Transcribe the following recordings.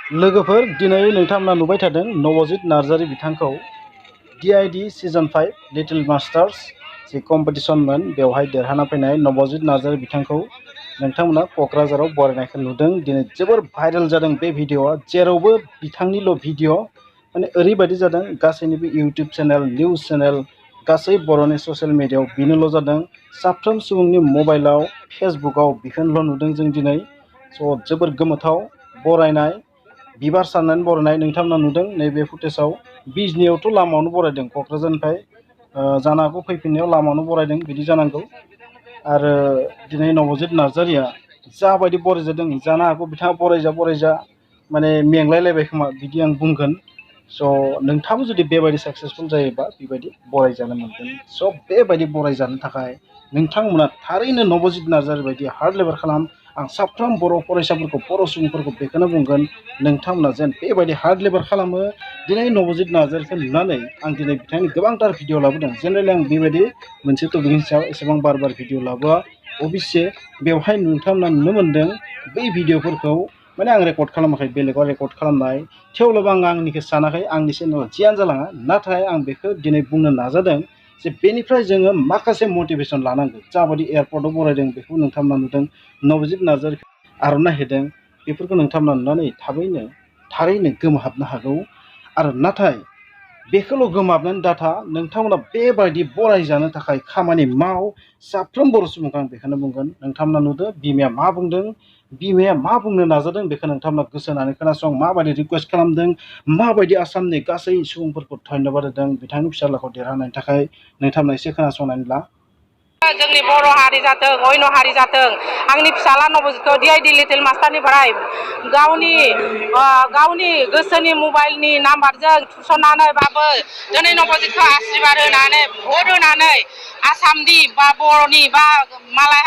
लोगोफोर दिनै नोंथांमोना नुबाय थादों नवजित नार्जारी बिथांखौ DID सीजन 5 लिटिल मास्टार्स जि कम्पिटिशनमोन बेवहाय देरहाना फैनाय नवजित नार्जारी बिथांखौ नोंथांमोना क'क्राझाराव बरायनायखौ नुदों। दिनै जोबोर भाइरेल जादों बे भिडिअआ, जेरावबो बिथांनिल' भिडिअ माने ओरैबायदि जादों गासैनिबो इउटिउब चेनेल निउज चेनेल गासै बर'नि ससियेल मिडियायाव बेनोल' जादों। साफ्रोम सुबुंनि मबाइलाव फेसबुकआव बेखौनोल' नुदों जों दिनै। स' जोबोर गोमोथाव बरायनाय बिबार सारनानै बरायनाय नोंथांमोना नुदों नैबे फुटेजाव। बिजनियावथ' लामायावनो बरायदों क'क्राझारनिफ्राय जानो हागौ फैफिननायाव लामायावनो बरायदों बिदि जानांगौ। आरो दिनै नवजित नार्जारिया जाबायदि बरायजादों जानो हागौ बिथाङा बरायजा माने मेंलायलायबाय खोमा बिदि आं बुंगोन। स' नोंथाङाबो जुदि बेबायदि साक्सेसफुल जायोबा बेबायदि बरायजानो मोनगोन। स' बेबायदि बरायजानो थाखाय नोंथांमोना थारैनो नवजित नार्जारी बायदि हार्ड लेबार खालाम। आं साफ्रोम बर' फरायसाफोरखौ बर' सुबुंफोरखौ बेखौनो बुंगोन नोंथांमोना जेन बेबायदि हार्ड लेबार खालामो। दिनै नवजित नार्जारीखौ नुनानै आं दिनै बिथांनि गोबांथार भिडिअ लाबोदों। जेनेरेलि आं बेबायदि मोनसे टपिकनि सायाव एसेबां बार भिडिअ लाबोआ। अबयसे बेवहाय नोंथांमोना नुनो मोन्दों बै भिडिअफोरखौ माने आं रेकर्ड खालामाखै, बेलेगाव रेकर्ड खालामनाय, थेवब्लाबो आं आंनिखौ सानाखै आंनि चेनेलाव जियानो जालाङा। नाथाय आं बेखौ दिनै बुंनो नाजादों जे बेनिफ्राय जोङो माखासे मटिभेसन लानांगौ। जाबायदि एयारपर्टआव बरायदों बेखौ नोंथांमोना नुदों, नवजित नार्जारीखौ आर'नाइ होदों, बेफोरखौ नोंथांमोना नुनानै थारैनो गोमोहाबनो हागौ। आरो नाथाय बेखौल' गोमोहाबनानै दाथा, नोंथांमोना बेबायदि बरायजानो थाखाय खामानि माव। साफ्रोम बर' सुबुंखौ आं बेखौनो बुंगोन नोंथांमोना नुदों बिमाया मा बुंदों, बिमाया मा बुंनो नाजादों बेखौ नोंथांमोना गोसो होनानै खोनासं। माबायदि रिकुवेस्ट खालामदों, माबायदि आसामनि गासै सुबुंफोरखौ धन्यबाद होदों बिथांनि फिसाज्लाखौ देरहानायनि थाखाय, नोंथांमोना एसे खोनासंनानै ला। जोंनि बर' हारि जाथों, अयन' हारि जाथों, आंनि फिसाला नवजितखौ DID लिटिल मास्टारनिफ्राय गावनि गोसोनि मबाइलनि नाम्बारजों थुसननानैबाबो दिनै नवजितखौ आशीर्बाद होनानै भट होनानै आसामनि बा बर'नि बा मालाय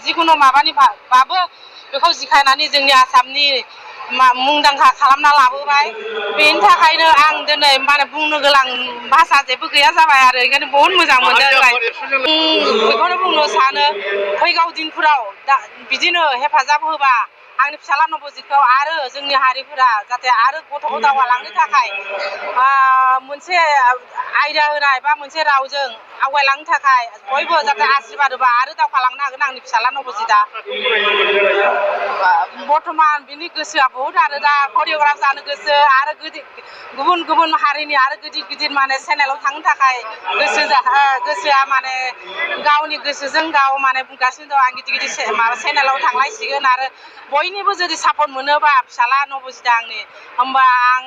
जिखुनु माबानि बाबो बेखौ जिखायनानै जोंनि आसामनि मुंदांखा खालामना लाबोबाय। बेनि थाखायनो आं दिनै माने बुंनो गोनां भाषा जेबो गैया जाबाय आरो ओंखायनो बहुद मोजां मोनदों। बेखौनो बुंनो सानो फैगौ दिनफोराव बिदिनो हेफाजाब होबा आंनि फिसाला नवजितखौ आरो जोंनि हारिफोरा जाहाथे आरो गथ'खौ दावगालांनो थाखाय मोनसे आयदा होनाय बा मोनसे रावजों आवगायलांनो थाखाय बयबो जाहाथे आशीर्बाद होबा आरो दावगालांनो हागोन आंनि फिसाला नवजितआ। बर्थमान बिनि गोसोआ बहुद आरो दा करिय'ग्राफ जानो गोसो आरो गुबुन गुबुन हारिनि आरो गिदिर माने चेनेलाव थांनो थाखाय गोसोआ माने गावनि गोसोजों गाव माने बुंगासिनो दं आं गिदिर माबा चेनेलाव थांलायसिगोन। आरो बयनिबो जुदि सापर्ट मोनोबा फिसाला नवजितआ आंनि, होमबा आं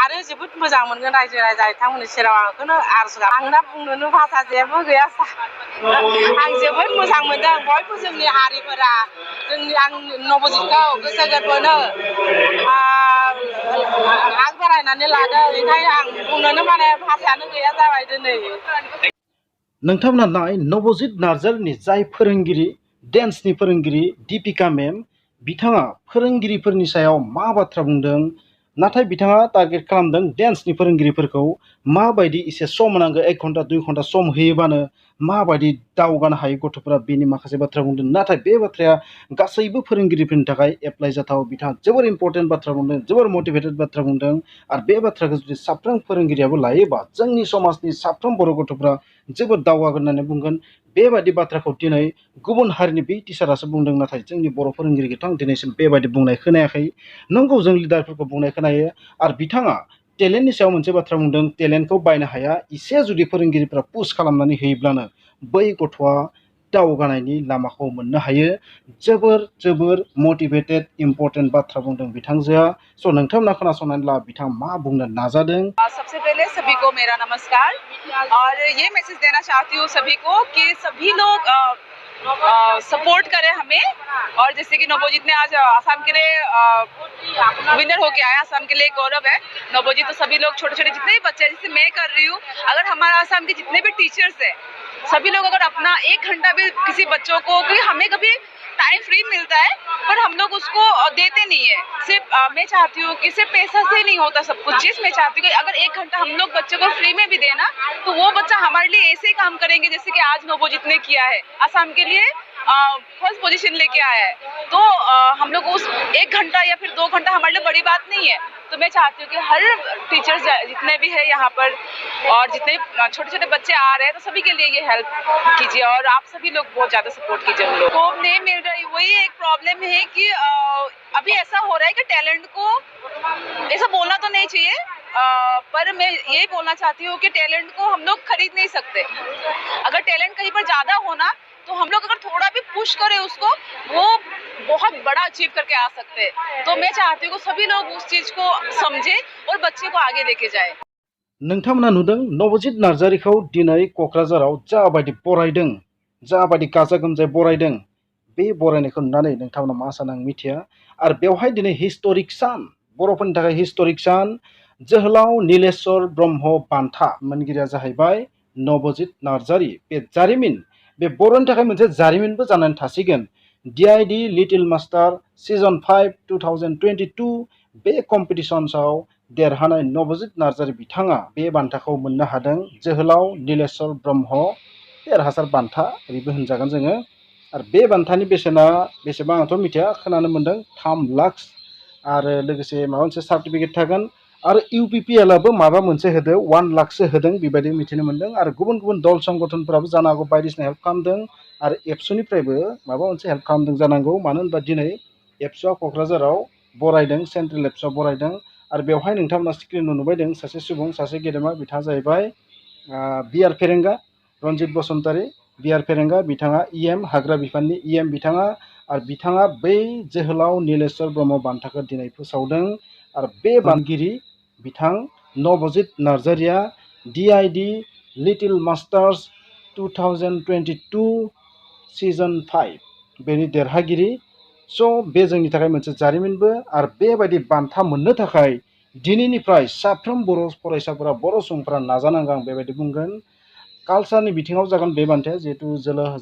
आरो जोबोद मोजां मोनगोन रायजो राजा बिथांमोननि सेराव आं बेखौनो आरज गाबो। आंना बुंनोनो भाषा जेबो गैया। आं जोबोद मोजां मोनदों बयबो जोंनि हारिफोरा आं नवजितखौ गोसो गोरबोनो आग बारायनानै लादों। ओंखायनो आं बुंनोनो माने भाषायानो गैया जाबाय दिनै। नोंथांमोना नाय नवजित नार्जारीनि जाय फोरोंगिरि, डेन्सनि फोरोंगिरि दीपिका मेम, बिथाङा फोरोंगिरिफोरनि सायाव मा बाथ्रा बुंदों। नाथाय बिथाङा टारगेट खालामदों डेन्सनि फोरोंगिरिफोरखौ माबायदि एसे सम नांगौ, 1 घन्टा 2 घन्टा सम होयोबानो माबायदि दावगानो हायो गथ'फोरा, बेनि माखासे बाथ्रा बुंदों। नाथाय बे बाथ्राया गासैबो फोरोंगिरिफोरनि थाखाय एप्लाइ जाथाव। बिथाङा जोबोर इम्परटेन्ट बाथ्रा बुंदों, जोबोर मटिभेटेड बाथ्रा बुंदों। आरो बे बाथ्राखौ जुदि साफ्रोम फोरोंगिरियाबो लायोबा जोंनि समाजनि साफ्रोम बर' गथ'फ्रा जोबोद दावगागोन होननानै बुंगोन। बेबायदि बाथ्राखौ दिनै गुबुन हारिनि बे टिचारासो बुंदों, नाथाय जोंनि बर' फोरोंगिरिखौथ' आं दिनैसिम बेबायदि बुंनाय खोनायाखै। नंगौ जों लिडारफोरखौ बुंनाय खोनायो। आरो बिथाङा टेलेन्टनि सायाव मोनसे बाथ्रा बुंदों, टेलेन्टखौ बायनो हाया, एसे जुदि फोरोंगिरिफ्रा पुश खालामनानै होयोब्लानो बै गथ'आ दावगानायनि लामाखौ मोननो हायो। जोबोर मटिभेटेड इम्परटेन्ट बाथ्रा बुंदों बिथांजोआ। स' नोंथांमोना खोनासंनानै ला बिथाङा मा बुंनो नाजादों। सबसे पहले सभी को मेरा नमस्कार और ये मैसेज देना चाहती हूँ सभी को कि सभी लोग सपोर्ट करें हमें। और जैसे कि नवजित ने आज आसाम के लिए विनर होके आया, आसाम के लिए गौरव है नवजित। तो सभी लोग छोटे छोटे जितने भी बच्चे हैं, जैसे मैं कर रही हूँ, अगर हमारा आसाम के जितने भी टीचर्स हैं सभी लोग अगर अपना 1 घंटा भी किसी बच्चों को, क्योंकि हमें कभी टाइम फ्री मिलता है पर हम लोग उसको देते नहीं है। सिर्फ मैं चाहती हूँ कि सिर्फ पैसा से नहीं होता सब कुछ चीज़। मैं चाहती हूँ कि अगर 1 घंटा हम लोग बच्चे को फ्री में भी देना तो वो बच्चा हमारे लिए ऐसे ही काम करेंगे जैसे कि आज नवजित ने किया है, आसाम के लिए फर्स्ट पोजीशन लेके आया है। तो हम लोग उस 1 घंटा या फिर 2 घंटा हमारे लिए बड़ी बात नहीं है। तो मैं चाहती हूँ कि हर टीचर्स जितने भी है यहाँ पर और जितने छोटे छोटे बच्चे आ रहे हैं तो सभी के लिए ये हेल्प कीजिए और आप सभी लोग बहुत ज़्यादा सपोर्ट कीजिए उन लोग को। नहीं मिल रही, वही एक प्रॉब्लम है कि अभी ऐसा हो रहा है कि टैलेंट को ऐसा बोलना तो नहीं चाहिए, पर मैं यही बोलना चाहती हूँ कि टैलेंट को हम लोग खरीद नहीं सकते। अगर टैलेंट कहीं पर ज़्यादा होना तो हम लोग अगर थोड़ा भी पुश करें उसको, वो बहुत बड़ा अचीव करके आ सकते हैं। तो मैं चाहती हूँ कि सभी लोग उस चीज़ को समझें और बच्चे को आगे लेके जाए। नोंथांमोना नुदों नवजित नार्जारीखौ दिनै क'क्राझाराव जाबायदि बरायदों, जाबायदि गाजा गोमजायै बरायदों, बे बरायनायखौ नुनानै नोंथांमोना मा सानो आं मिथिया। आरो बेवहाय दिनै हिस्ट'रिक सान, बर'फोरनि थाखाय हिस्ट'रिक सान, जोहोलाव नीलेश्वर ब्रह्म बान्था मोनगिरिया जाहैबाय नवजित नार्जारी। बे जारिमिन, बे बर'नि थाखाय मोनसे जारिमिनबो जानानै थासिगोन। DID लिटिल मास्टार सिजन 5 2022 बे कम्पिटिशन्सआव देरहानाय नवजित नार्जारी बिथाङा बे बान्थाखौ मोननो हादों। जोहोलाव नीलेश्वर ब्रह्म देरहासार बान्था ओरैबो होनजागोन जोङो। आरो बे बान्थानि बेसेना बेसेबां आंथ' मिथिया, खोनानो मोन्दों 3 लाख आरो लोगोसे माबा मोनसे सार्टिफिकेट थागोन। आरो UPPLआबो माबा मोनसे होदों 1 लाखसो होदों बेबायदि मिथिनो मोन्दों। आरो गुबुन गुबुन दल संगठनफोराबो जानो हागौ बायदिसिना हेल्प खालामदों आरो एबसुनिफ्रायबो माबा मोनसे हेल्प खालामदों जानांगौ। मानो होनबा दिनै एबसुआ क'क्राझाराव बरायदों, सेन्ट्रेल एबसुआ बरायदों। आरो बेवहाय नोंथांमोना स्क्रिनाव नुबाय दं सासे सुबुं, सासे गेदेमा, बिथाङा जाहैबाय BR फेरेंगा, रनजित बसुमतारी BR फेरेंगा। बिथाङा EM हाग्रा बिफाननि EM बिथाङा। आरो बिथाङा बै जोहोलाव नीलेश्वर ब्रह्म बान्थाखौ दिनै फोसावदों। आरो बे बानगिरि बिथां नवजित नार्जारिया DID लिटिल मास्टार्स 2022 सिजन 5 बेनि देरहागिरि। स' बे जोंनि थाखाय मोनसे जारिमिनबो। आरो बेबायदि बान्था मोननो थाखाय दिनैनिफ्राय साफ्रोम बर' फरायसाफोरा, बर' सुबुंफोरा नाजानांगौ आं बेबायदि बुंगोन। कालचारनि बिथिङाव जागोन बे बान्थाया, जिहेतु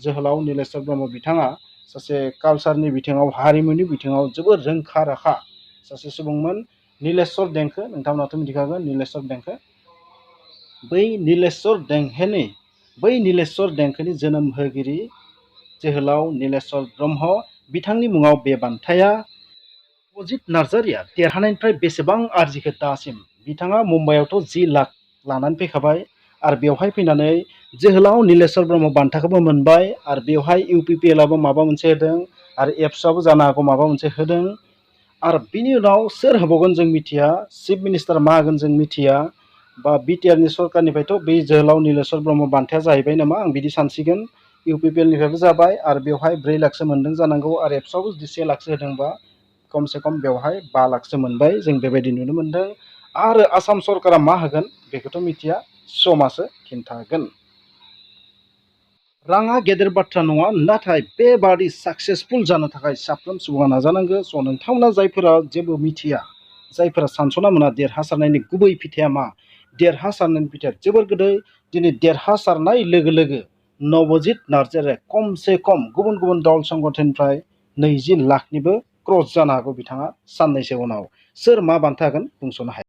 जोहोलाव नीलेश्वर ब्रह्म बिथाङा सासे कालचारनि बिथिङाव, हारिमुनि बिथिङाव जोबोद रोंखा राखा सासे सुबुंमोन। नीलेश्वर देंखो, नोंथांमोनाथ' मिथिखागोन नीलेश्वर देंखो। बै नीलेश्वर देंखोनि जोनोम होगिरि जोहोलाव नीलेश्वर ब्रह्म बिथांनि मुङाव बे बान्थाया। नवजित नार्जारिया देरहानायनिफ्राय बेसेबां आरजिखो दासिम? बिथाङा मुम्बाइआवथ' 10 लाख लानानै फैखाबाय आरो बेवहाय फैनानै जोहोलाव नीलेश्वर ब्रह्म बान्थाखौबो मोनबाय। आरो बेवहाय UPPLआबो माबा मोनसे होदों आरो एबसुआबो जानो हागौ माबा मोनसे होदों। आरो बिनि उनाव सोर होबावगोन जों मिथिया, चिफ मिनिस्टार मा होगोन जों मिथिया, बा BTRनि सरकारनिफ्रायथ' बे जोहोलाव नीलेश्वर ब्रह्म बान्थाया जाहैबाय नामा आं बिदि सानसिगोन। UPPLनिफ्रायबो जाबाय आरो बेवहाय 4 लाखसो मोनदों जानांगौ। आरो एबसुआबो जुदि 1 लाखसो होदोंबा खमसे खम बेवहाय 5 लाखसो मोनबाय, जों बेबायदि नुनो मोन्दों। आरो आसाम सरकारा मा होगोन बेखौथ' मिथिया, समासो खिन्थागोन। राङा गेदेर बाथ्रा नङा, नाथाय बेबादि साक्सेसफुल जानो थाखाय साफ्रोम सुबुङा नाजानांगौ। स' नोंथांमोना जायफोरा जेबो मिथिया, जायफोरा सानस'ना मोना देरहासारनायनि गुबै फिथाइया मा, देरहासारनायनि फिथाइया जोबोर गोदै। दिनै देरहासारनाय लोगो लोगो नवजित नार्जारिया खमसे खम गुबुन गुबुन दल संगठननिफ्राय 20 लाखनिबो क्रस जानो हागौ बिथाङा साननैसो उनाव। सोर मा बान्था होगोन बुंस'नो हाया।